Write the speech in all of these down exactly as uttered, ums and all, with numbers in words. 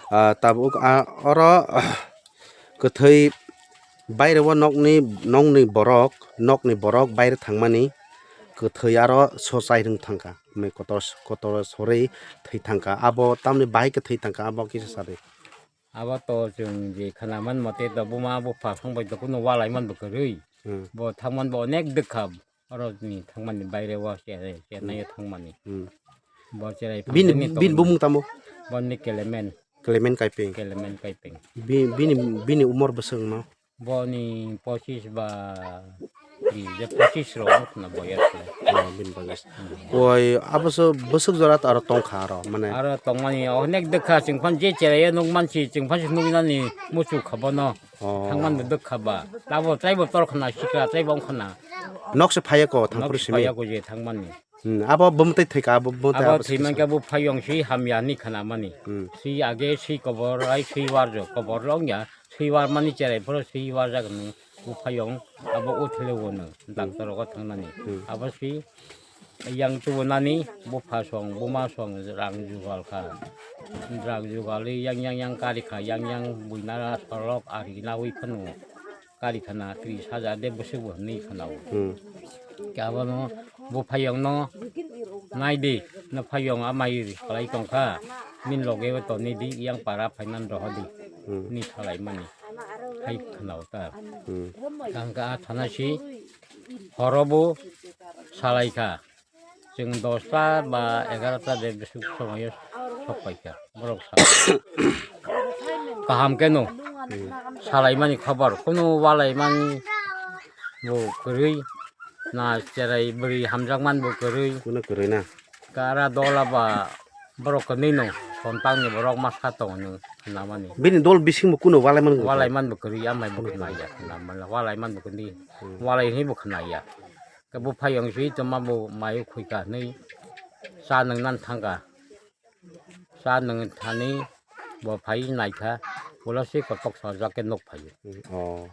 Ah, tabuk, ah, oro kwthwi baire o nokni, nokni borok, nokni borok baire thangmani kwthwi aro sochai rwng thangkha. Mui kotor, kotor sorwi thwi thangkha. Abo tamni bahai khe thwi thangkha, abo kisa sadi. Abo to chwng je khwnaman mote to buma bupha phang bai to kunu walai man bo kwrwi. Hmm. Bo thangman bo onek dwkha. Oro ni thangmani baire o cherai, Chennai o thangmani. Hmm. Bo cherai bini, phangni bini tongmani. Bumung tamo? Boni Clement. Clement Kaiping. Clement Kaiping. Bi-, bini, bini umor bwswk no? Boni pochis ba tris, je pochis rok wngkha na boyas le. Oh, bini boyas. Hmm. Oi, abo se bwswk jora to aro tongkha aro, mane. Aro tongmani onek dwkha chwng phan je cherai o nukman si, chwng phan si nuknani muchuk kha bono. Oh. Thangman bo dwkha ba. Tabo taibo tor khna sikra, taibo wng khna. Nok se phaiya ko, thangphuru simi. Nok se phaiya ko je thangmani. Hmm, abo bumtwi thwikha, abo bumtwi abo abo thwi sikha. Mankha bo phayong si hamya ni khna mani. Hmm. Si age si kobor ai si warjo, kobor rok ya, si war mani cherai phuru si warjak nung bo phayong abo uthile wono, doctor rogo thangnani. Hmm. Abo si yang tubunani bupha song, buma song rang jugal kha. Rang jugal yang, yang, yang kari kha, yang, yang buinara sorok ari nawi phano kari khana tris hajar de bwswk bo hinwi khana o. Hmm. Khe abono bo phayong no nai di, no phayong amai ri khlai tong kha. Min loge bo toni di, yang para phainan roho di. Hmm. Ni salai mani. Hai khana o ta. Hmm. Tang kha thana si horo bo salai kha. Chwng dosta ba egarota de bwswk somoio sok paikha. Borok sa-, kaham keno salaimani khobor, kunu walaimani bo kwrwi, na cherai bwrwi hamjakmani bo kwrwi. Kunu kwrwi na? Kara dola ba borok kwnwi no sontangni borok masa tongo nw namani. Bini dol bisingo kunu walaimani bo kwrwi? Walaimani bo kwrwi, amai bo khwnaya, namani walaimani bo kwrwi, hmm, walai hinwi bo khwnaya. Khe bo phai wng si tongma bo mai o khui ka hinwi cha nung nan thang ka. Cha nung thani bo phai nai kha, ulo se kotok sajak khe nuk phai o. Oh.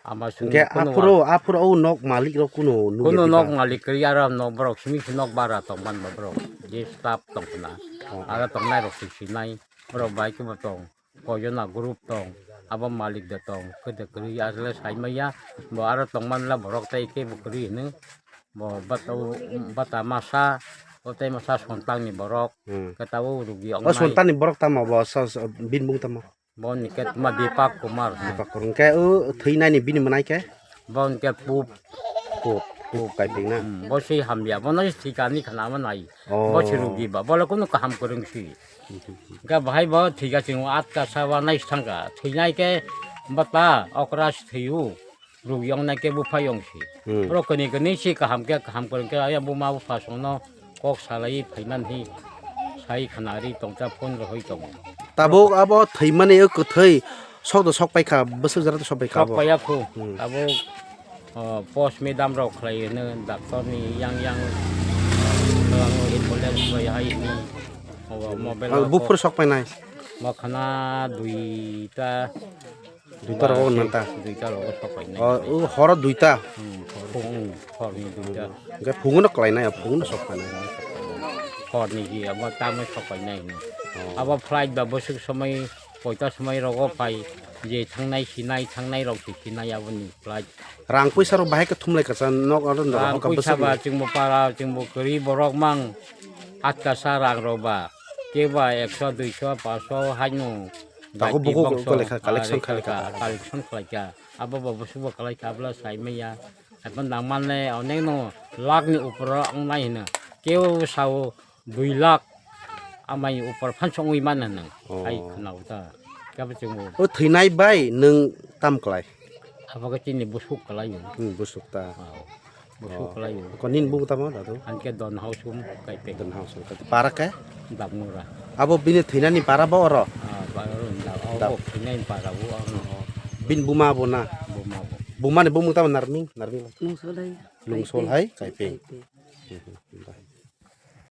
Ama sung hingke kunu aphuru, wal- aphuru o nok malik rok kunu nugya kunu nok malik kwrwi aro nok borok simi se nok bara tong man bo borok je staff tong khna. Oh. Aro tong nai rok se sinai borok bai khe bo tong. Koijona group tong, abo malik de tong, kede kwrwi asle sai maya, bo aro tong manla borok tei khe bo kwrwi hino, bo bata, bata masa, o tei masa sontang ni borok, hmm, khe tabuk rugi o ong nai. Sontang ni borok tamo bo, so, so, bini bung tamo? Bo ni khe tma Deepak Kumar hino. Deepak Kumar, hingke o thwinani bini mwnai khe? Bo hingke Pup. Pup, Pup Kaiping na? Hmm, bo se hamya, bo no thika ni khna ma nai. Oh. Bo se rugi ba, bo le kunu kaham kwrwng si. Ga bahai bo thika chwng atka sa wa nai thangka. Thwinai khe bata okra si thwiu. Ruk yong nai khe bupha yong si. Hmm. Borok kwnwi kwnwi si kaham khe kaham kwrwng khe aya buma bupha songno kok salai phaiman hi sai khana ri tongcha phone rohoi tongo. Tabuk abo thwimani o kwthwi sok do sok paikha, bwswk jora do sok paikha abo. Sok paiya khu. Hmm. Tabuk O, post mortem rok khlai hino, doctor ni yang yang, o, ambulance bai hai hino, o, mobile. Ang rok buphuru sok painai. Makhana duita. Duita rok nanta. Duita rok sok painai. O, o, horo duita. Hmm, hor, hmm, hor ni duita. Hingke phungu no khlainai, phungu no sok painai. Hor ni ji, abo tamo sok painai hino. Oh. Abo flight ba bwswk somoi, koita somoi rogo phai, je thangnai sinai, thangnai rok se sinai aboni flight. Rang puisa rok bahai khe thumlai kacha nok aro rang puisa ba chwngbo para chwngbo kwrwi borok mang atka sa rang rok ba kebo ekso duiso paso haino. Tago bugo collection khlaikha. Collection khlaikha abo bo busubo khlaikha abla saimaya. Ekon dangmane onek no lakh ni upor wngnai hino kebo sao. Dui lakh amai upor phan songwi mano nang. Oh. Hai khna uta. Kabo chungo. O thwinai bai nwng tam klai? Abo khe chini busuk klai o. Hmm, busuk ta. Oh. Busuk klai o. Ko nin bu tamo dadu? Anke Don House um kai pe. Don House um kai. Para ke? Damura. Abo bini thwinani para bo oro? Ah, para ro nda. Abo thwinai para bo oro. Bin buma bo na? Buma bo. Buma ni bumung tamo Narming? Narming. Lungsol hai. Lungsol hai kai pe. Kai pe. Hmm, hmm, hmm.